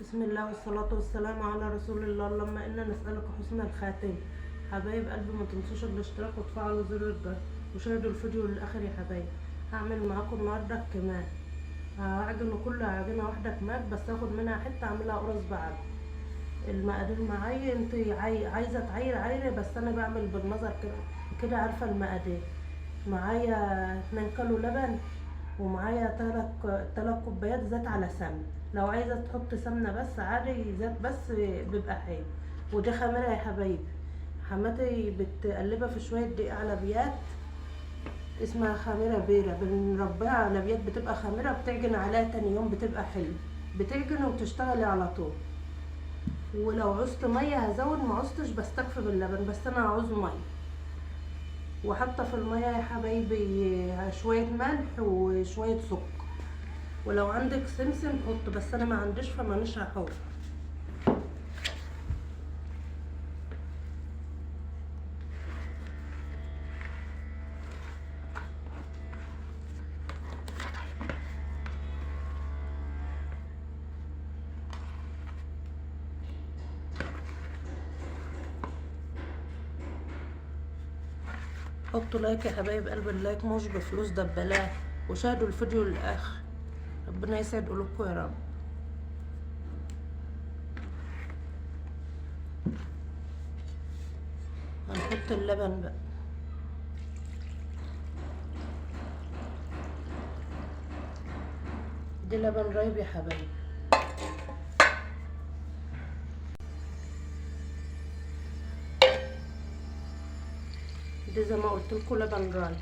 بسم الله والصلاة والسلام على رسول الله. اللهم إنا نسألك حسن الخاتمة. حبايب قلبي ما تنسوش الاشتراك وتفعلوا زر الجرس وشاهدوا الفيديو للآخر يا حبايب. هعمل معاكم النهارده الكماج، هعجنه كله عجينة واحدة كماج، بس هاخد منها حتة اعملها قرص بعد. المقادير معايا، انت عايزة تعاير عايرة، بس انا بعمل بالنظر كده كده، عارفة المقادير. معايا 2 كيلو لبن، ومعايا 3 كوبايات زيت على سمن. لو عايزة تحط سمنة بس عادي، زيت بس بيبقى حلو. ودي خميرة يا حبايبي، حماتي بتقلبها في شوية دقيق على بيات، اسمها خميرة بيرة، بنربيها على بيات، بتبقى خميرة، بتعجن عليها تاني يوم بتبقى حلو، بتعجن وبتشتغلي على طول. ولو عوزت مية هزود، ما عوزتش بستكفي باللبن، بس انا هعوز مية. وحاطة في المية يا حبايبي شوية ملح وشوية سكر، ولو عندك سمسم حط، بس انا ما عنديش فمانيش هحط. حطوا like يا حبايب قلب، ال like مش بفلوس، ده ببلاش. وشاهدوا الفيديو للاخر، ربنا يسعد قلوبكم يا رب. هنحط اللبن بقى، دي لبن رايب يا حبايب. دي زي ما قلت لكم لبن رايب.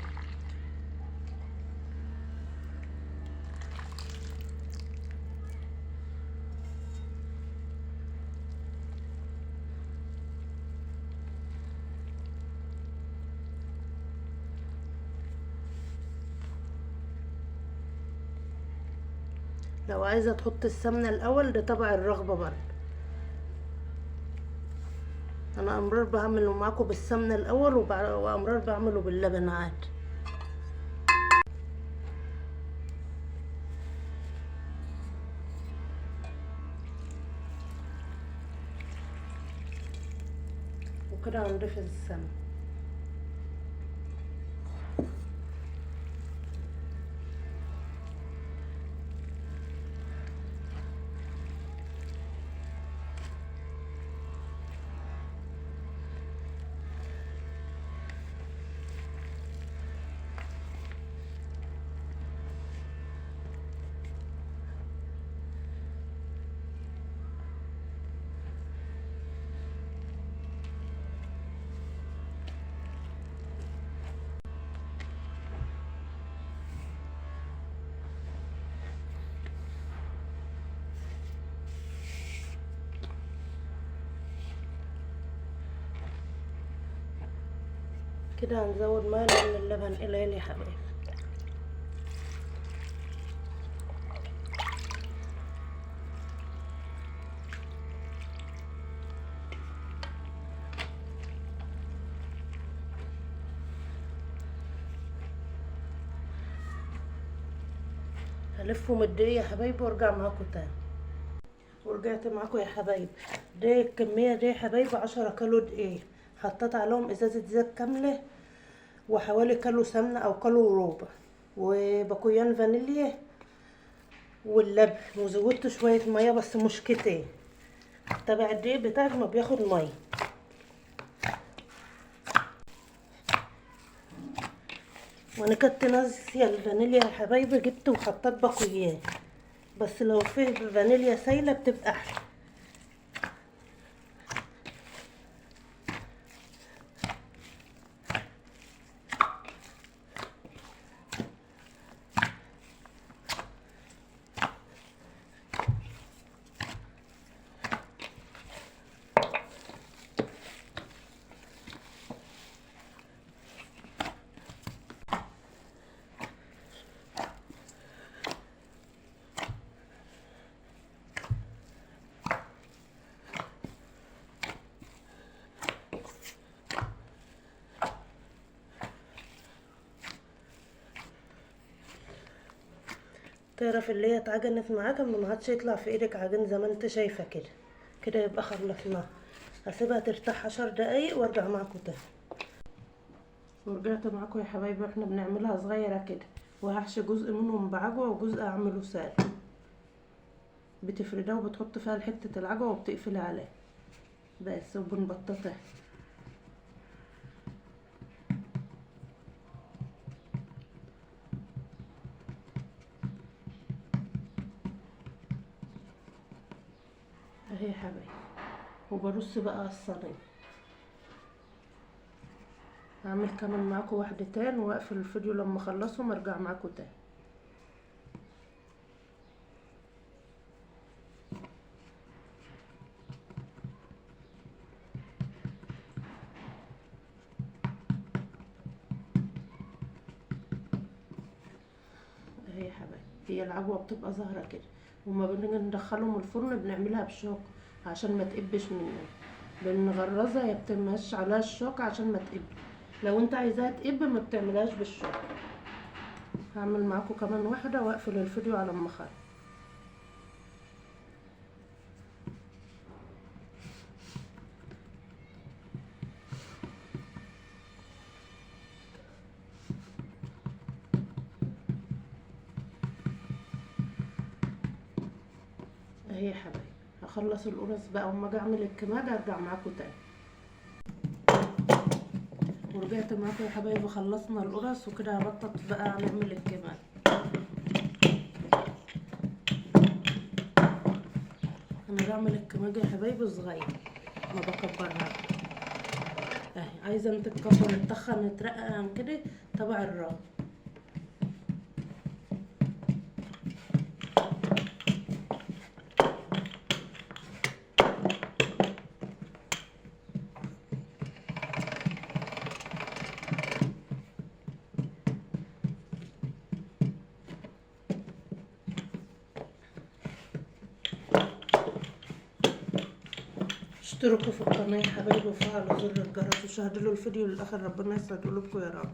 لو عايزه تحط السمنة الاول ده تبع الرغبة برضه، انا امرار بعمله معاكم بالسمنه الاول، وامرار بعمله باللبن عادي. وكده هنضيف السمنة. كده هنزود مية لان اللبن قليل يا حبايبي. هلفه من الدقيق يا حبايبي وارجع معاكم تاني. ورجعت معاكم يا حبايبي. دي الكمية دي يا حبايبي 10 كيلو دقيق، حطيت عليهم ازازة زيت كاملة وحوالي كيلو سمنه او كيلو وربع، وباكويان فانيليا واللبن، وزودت شوية مية بس مش كتير، تبع الدقيق بتاعك ما بياخد مية. وانا كنت ناسيه الفانيليا يا حبايبي، جبت وحطيت باكويان، بس لو فيه فانيليا سايله بتبقى احلى. تعرف اللي هي اتعجنت معاك اما ما عادش يطلع في ايدك عجين زي ما انت شايفه كده. كده يبقى خلصناها. هسيبها ترتاح 10 دقايق وارجع معاكم تاني. ورجعت معاكم يا حبايبي. احنا بنعملها صغيرة كده، وهحشي جزء منهم بعجوه وجزء اعمله ساده. بتفردها وبتحط فيها حتة العجوه وبتقفلها عليها بس، وبنبططها. اهي يا حبايبي. وبرص بقى على الصينية. هعمل كمان معاكم واحدة تاني واقفل الفيديو لما اخلصهم ارجع معاكم تاني. اهي يا حبايبي، هي العجوه بتبقى ظاهره كده، وما بنيجي ندخلهم الفرن بنعملها بشوك عشان ما تقبش مننا، بنغرزها يا بتمشي عليها الشوك عشان ما تقب. لو انت عايزاها تقب ما بتعملهاش بالشوك. هعمل معاكم كمان واحدة واقفل الفيديو على ما اخلص. اهي يا حبايبي، هخلص القرص بقى وما اجي اعمل الكماجه ارجع معاكم تاني. ورجعت معاكم يا حبايبي، خلصنا القرص وكده هبطط بقى نعمل الكماجه. انا بعمل الكماجه يا حبايبي صغير، ما بكبرها. اهي عايزه انت تكبر التخن ترقق عن كده تبع الرام. اشتركوا في القناة يا حبايبي وفعلوا زر الجرس وشاهدوا الفيديو للآخر. ربنا يسعد قلوبكم يا رب.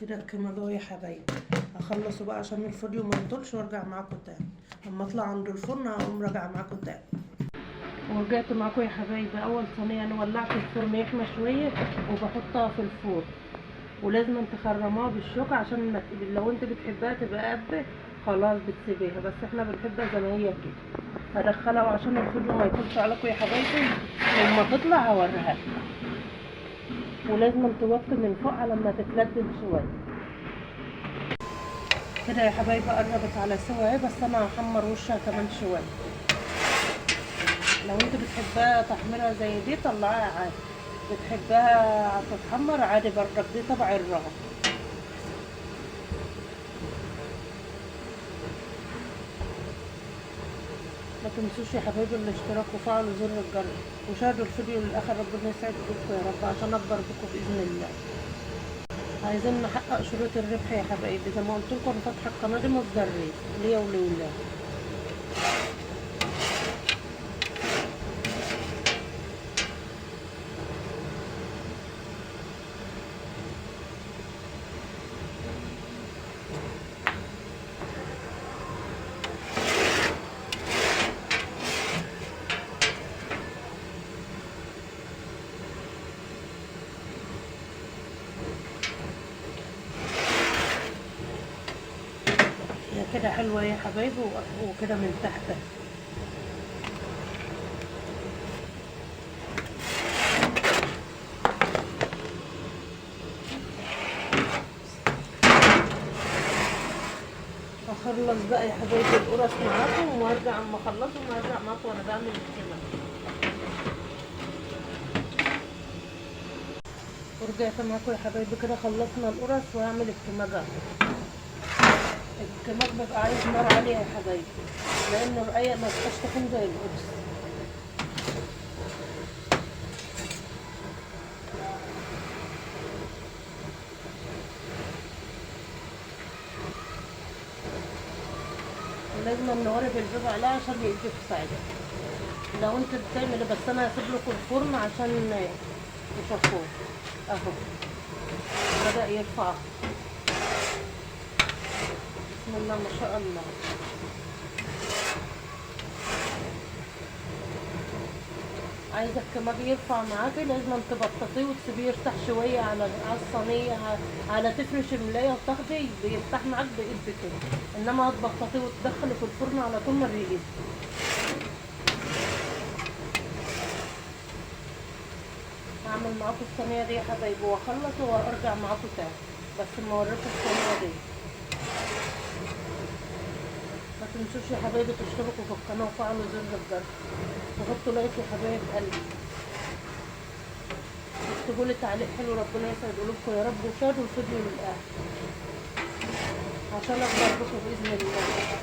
كده الكماجة يا حبايبي هخلصه بقى عشان الفيديو ما يطولش وارجع معاكم تاني. اما اطلع عند الفرن هقوم راجعه معاكم تاني. ورجعت معاكم يا حبايبي. اول صينية انا ولعت الفرن يحمى شوية وبحطها في الفرن، ولازم تخرموها بالشوكة عشان ما لو انت بتحبها تبقى قبه خلاص بتسيبيها، بس احنا بنحبها زي ما هي كده. هدخلها وعشان الفيديو ما يطولش عليكم يا حبايبي لما تطلع هوريها لكم. ولازم توطي من فوق على ما تتلدن شوية كده يا حبايبي. قربت على سوا اهي، بس انا هحمر وشها كمان شوية. لو انت بتحبها تحميرها زي دي طلعها عادي، بتحبها تتحمر عادي برضك، دي تبع الرغم. ما تنسوش يا حبايبي الاشتراك وفعلوا زر الجرس وشاهدوا الفيديو للاخر. ربنا يسعد قلوبكم يا رب عشان اكبر بكم باذن الله. عايزين نحقق شروط الربح يا حبايبي، زي ما قلت لكم انا فاتحة القناة دي مصدر رزق ليا ولولادي. كده حلوة يا حبايبي، وكده من تحت. اخلص بقى يا حبايبي القرص معاكم وارجع اما اخلصهم وارجع معاكم وانا بعمل الكمام. ورجعت معاكم يا حبايبي كده خلصنا القرص وهعمل الكماجه. الكماج بيبقى عايز نار عالية يا حبايبي، لأن الرقيق ما بيبقاش تخين زي القرص. لازم نقرب الباب عليها عشان يدي في ساعتها. لو انت بتعمل، بس انا هسيب لكم الفرن عشان تشوفوه اهو. بدأ يرفع. بسم الله ما شاء الله. عايزه الكماج يرفع معاكي لازم تبططيه وتسيبيه يرتاح شوية على الصينية، على تفرش الملايه وتاخدي بيرتاح معاك بايد كده، انما هتبططيه وتدخلي في الفرن على طول ما بيجي. هعمل معاكم الصينية دي يا حبايبي واخلص وارجع معاكم تاني، بس ما اوريكم الصينية دي. ما تنسوش يا حبايبي تشتركوا في القناة وفعلوا زر الجرس وحطوا لايك يا حبايب قلبي، اكتبوا لي تعليق حلو، ربنا يسعد قلوبكم يا رب، وشاهدوا الفيديو للاخر عشان اكبر بكم باذن الله.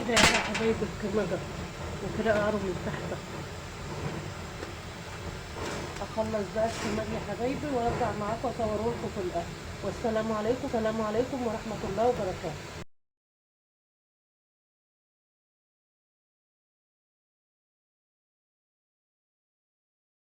كده يا حبايب الكماجة، وكده قعره من تحت. اخلص بقى الكماج يا حبايبي وارجع معاكم اصوره لكم في الاخر. والسلام عليكم، السلام عليكم ورحمة الله وبركاته.